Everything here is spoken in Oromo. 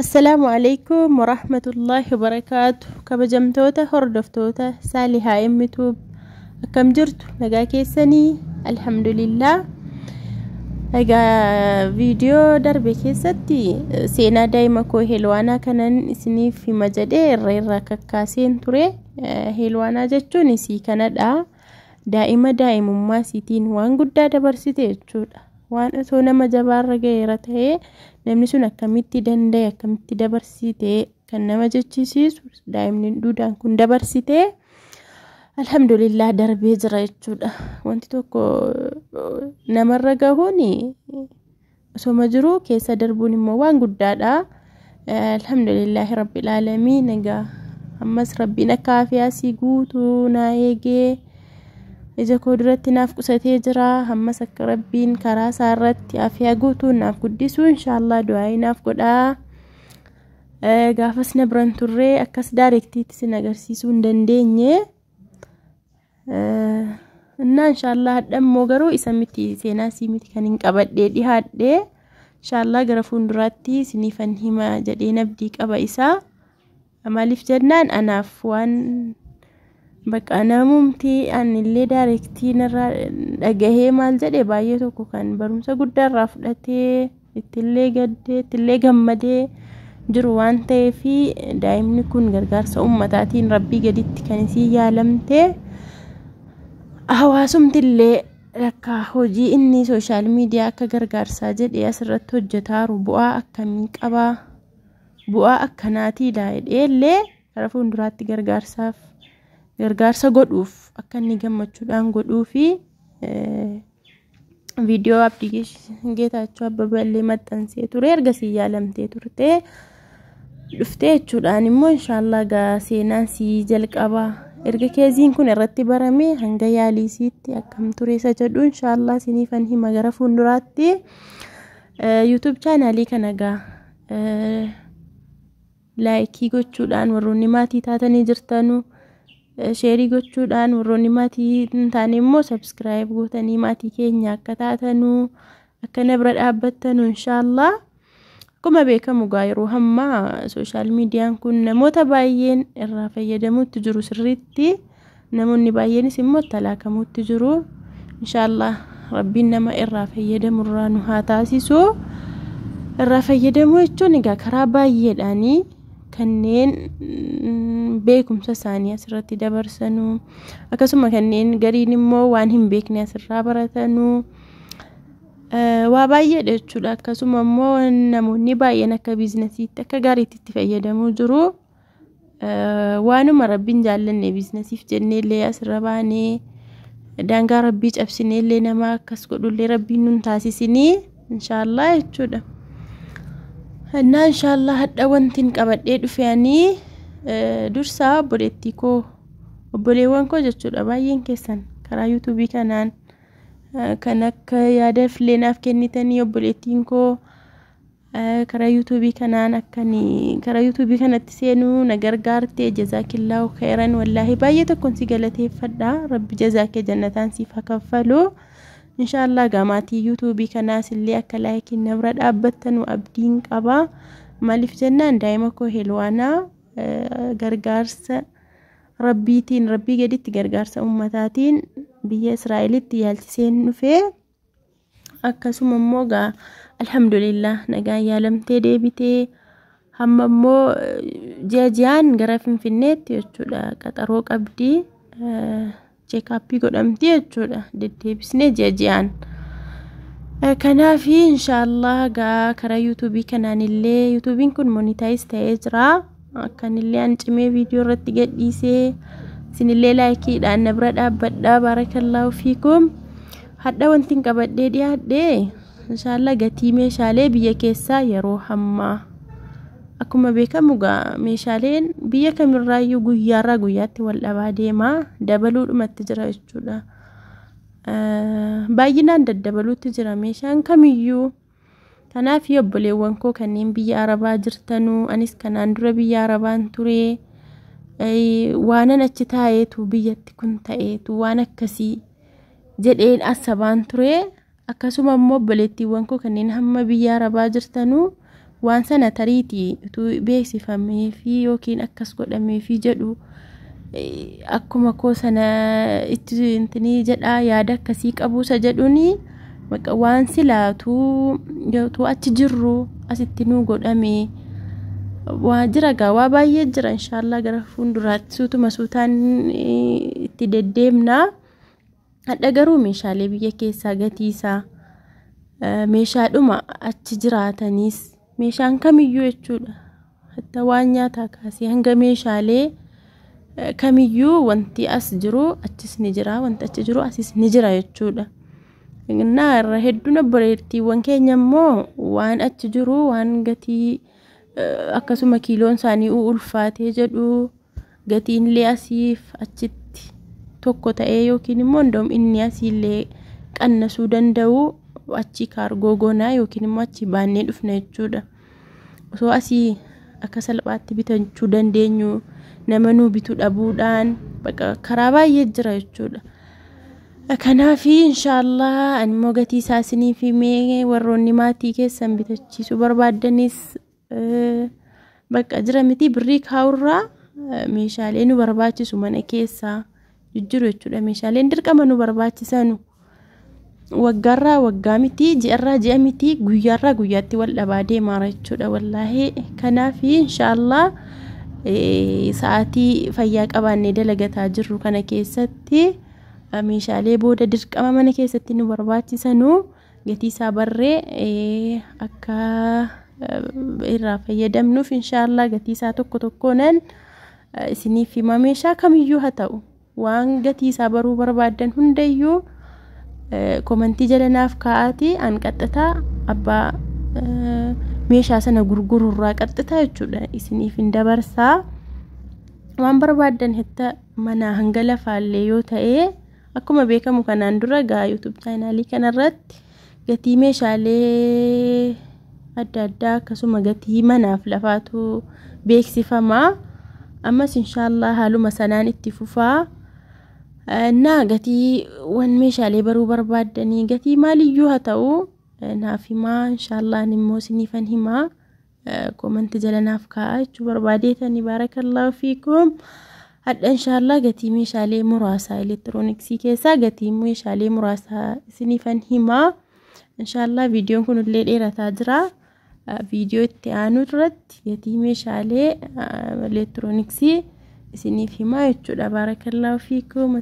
Assalaamu alaikum warahmatullaahi wabarakaatu. Kabajamtoota hordoftoota Saalihaa Emmitube, akkam jirtu? Nagaa keessanii? Alhamdulillah. Egaa viidiyoo darbe keessatti seenaa daa'ima koo Heelwaanaa kanan isiniif hima jedhee irra irraa kakkaaseen ture. Heelwaanaa jechuun isii kanadha. Daa'ima daa'imummaa isiitiin waan guddaa dabarsite jechuudha. Waan osoo nama jabaarra ga'eera ta'ee namni sun akkamitti danda'e, akkamitti dabarsite kan nama jechisiisu daa'imni duudaan kun dabarsite, alhamdulillah darbee jira jechuudha. Wanti tokko namarra gahuun osoma jiru keessa darbuun immoo waan guddaadha. Alhamdulillahi rabbil aalamiin. Egaa ammas rabbiin akka afiyaasii guutuu naa eegee ija koo duratti naaf qusatee jira. Ammas akka rabbiin karaa isaa irratti afiyaa guutuu naaf guddisu inshaallah du'aayii naaf godhaa. Gaafas na biran turree akkas daarektiitti sin agarsiisuu hin dandeenye. Innaa inshaallah hadha immoo garuu isa miti, seenaa sii miti kan hin qabadhee dhihaadhee. Inshaallah gara fuulduraatti isiniifan hima jedhee abdii qaba isaa. Maaliif jennaan, anaaf waan bakka namumti anillee daarektii narraa dhagahee maal jedhe baay'ee tokko kan barumsa guddaarraa fudhatee ittillee gaddee ittillee gammadee jiru waan ta'eef, daa'imni kun gargaarsa ummataatiin rabbii gaditti kan isii yaalamte, hawaasumtillee rakka hojii inni sooshaal miidiyaa akka gargaarsaa jedhee asirratti hojjetaaru bu'aa akkamii qabaa, bu'aa akkanaatiidha jedhee illee gara fuulduraatti gargaarsaaf gargaarsa godhuuf akka inni gammachuudhaan godhuu fi viidiyoo Abdii Geetaachoo Abbabaa maxxansee ture. Ergasii yaalamtee turte dhuftee jechuudhaan immoo inshaallah gaa seenaan sii jalqaba erga keeziin kun irratti barame hanga yaalii isiitti akkam ture isa jedhu inshaallah isiniifan hima gara fuulduraatti. YouTube chaanaalii kana gaa laayikii gochuudhaan warroonni maatii taatanii jirtanu, sheerii gochuudhaan, warroonni maatii hin taane immoo sabskiraayib gootanii maatii keenya akka taatanuu akka na bira dhaabbattanu inshaallah. Akkuma beekamu gaa yeroo hammaa sooshaal miidiyaan kun namoota baay'een irraa fayyadamuutti jiru sirriitti, namoonni baay'eenis immoo talaakamuutti jiru. Inshaallah rabbiin nama irraa fayyadamu irraa nu haa taasisu. Irraa fayyadamuu jechuun egaa karaa baay'eedhaanii kanneen beekumsa isaanii asirratti dabarsanuu, akkasuma kanneen gariin immoo waan hin beekne asirraa baratanuu, waa baay'eedha jechuudha. Akkasuma immoo namoonni baay'een akka biizinasiitti akka gaariitti itti fayyadamuu jiru. Waanuma rabbiin jaallanne biizinasiif jennee illee asirra baanee daangaa rabbii cabsinee illee nama akkas godhullee rabbiin nun taasisinii inshaallah jechuudha. Innaa inshaallah hadha wanti hin qabadhee dhufe ani dursaa obboleettii koo, obboleewwan koo jechuudha, baay'een keessan karaa yuutuubii kanaan kan akka yaada fileenaaf kennitanii, obboleettiin koo karaa yuutuubii kanaan akkani karaa yuutuubii kanatti seenuu na gargaarte, jazaakillaahu khairan. Wallaahi baay'ee tokkoon si galateeffadha. Rabbi jazaa kee jannataan siif haa kaffalu. Inshaallah gaa maatii yuutuubii kanaas illee akka laayikiin na bira dhaabbattanu abdiin qaba. Maaliif jennaan, daa'ima koo Helwaanaa gargaarsa rabbiitiin, rabbii gaditti gargaarsa ummataatiin biyya Israa'elitti yaalchiseen dhufee, akkasuma immoo gaa alhamdulillah nagaan yaalamtee deebitee, hamma immoo ji'a ji'aan gara Finfinneetti jechuudha qaxaroo qabdii, cheekaappii godhamti jechuudha deddeebisnee ji'a ji'aan. Kanaaf inshaallah gaa karaa yuutuubii kanaan illee yuutuubiin kun monitaayiz ta'ee jira. Akkanillee an cimee viidiyoo irratti gadhiisee isinillee laayikiidhaan na bira dhaabbadhaa. Baarakallaahu fiikum. Hadha wanti hin qabadhee dhiyaadhee inshaallah gatii meeshaalee biyya keessaa yeroo hammaa. Akkuma beekamu gaa meeshaaleen biyya kamirraayyuu guyyaarraa guyyaatti wal dhabaa deema, dabaluudhumatti jira jechuudha. Baay'inaan daddabaluutti jira meeshaan kamiyyuu. Kanaaf obboleewwan koo kanneen biyya Arabaa jirtanuu, anis kanaan dura biyya Arabaan ture, waanan achi taa'eetu biyyatti kun ta'eetu waan akkasii jedheen asabaan ture. Akkasuma immoo obboleettiiwwan koo kanneen hamma biyya Arabaa jirtanuu Waan sana tariitii utuu beeksifamee fi yookiin akkas godhamee fi jedhu akkuma koo sana itti intinii jedhaa yaada akkasii qabuusa jedhuuni waan silaatuu achi jirru asitti nuu godhame waa jira gaa waa baay'ee jira inshaallah gara fuulduraatti suutuma suutaan itti deddeemna. Hadha garuu meeshaalee biyya keessaa gatii isaa meeshaadhuma achi jiraataniis meeshaan kamiyyuu jechuudha. Hatta waan nyaataa kaasee hanga meeshaalee kamiyyuu wanti as jiru achis ni jira, wanti achi jiru asis ni jira jechuudha. Innaa irra hedduun obboleettiiwwan keenya immoo waan achi jiru waan gatii akkasuma kiiloon isaanii ulfaatee jedhu gatiinillee asiif achitti tokko ta'ee yookiin immoo indoom inni asiillee qannasuu danda'u achi kaargoo goonaa yookiin immoo achi baannee dhufna jechuudha. Osoo asii akka salphaatti bitachuu dandeenyu nama nuu bituu dhabuudhaan karaa baay'ee jira jechuudha. Kanaaf inshaallah ani immoo gatii isaa isiniif himee warroonni maatii keessan bitachiisuu barbaaddanis bakka jira miti birrii kaa'urraa meeshaalee nu barbaachisu mana keessaa jijjiiru jechuudha. Meeshaaleen dirqama nu barbaachisanu waggaarraa waggaa miti, ji'arraa ji'a miti, guyyaarraa guyyaatti wal dhabaa deemaa jechuudha wallaahi. Kanaaf inshaallah sa'aatii fayyaa qabaannee dalagataa jirru kana keessatti meeshaalee booda dirqama mana keessatti nu barbaachisanu gatii isaa barree akka irraa fayyadamnuuf inshaallah gatii isaa tokko tokkoonan isiniif hima. Meeshaa kamiyyuu haa ta'u waan gatii isaa baruu barbaaddan hundayyuu komantii jala naaf kaa'aatii an qaxxitaa abbaa meeshaa sana gurgururraa qaxxitaa jechuudha isiniif hin dabarsaa. Waan barbaaddan hetta manaa hanga lafaallee yoo ta'e akkuma beekamu kanaan dura gaa YouTube chaanaalii kanarratti gatii meeshaalee adda addaa akkasuma gatii manaaf lafaatu beeksifama. Ammas inshaallah haaluma sanaan itti fufaa. Naa gatii wan meeshaalee baruu barbaaddanii gatii maaliyyuu haa ta'u naaf himaa inshaallah immoo isiniifan himaa komantii jala naaf kaa'aa jechuu barbaadeetanii. Baarakallahu fiikum. Hadha inshaallah gatii meeshaalee muraasaa elektirooniksii keessaa gatii meeshaalee muraasaa isiniifan himaa. Inshaallah viidiyoon kun illee dheerataa jira. Viidiyoo itti aanu irratti gatii meeshaalee elektirooniksii isiniif himaa jechuudha. Baarakallahu fiikum.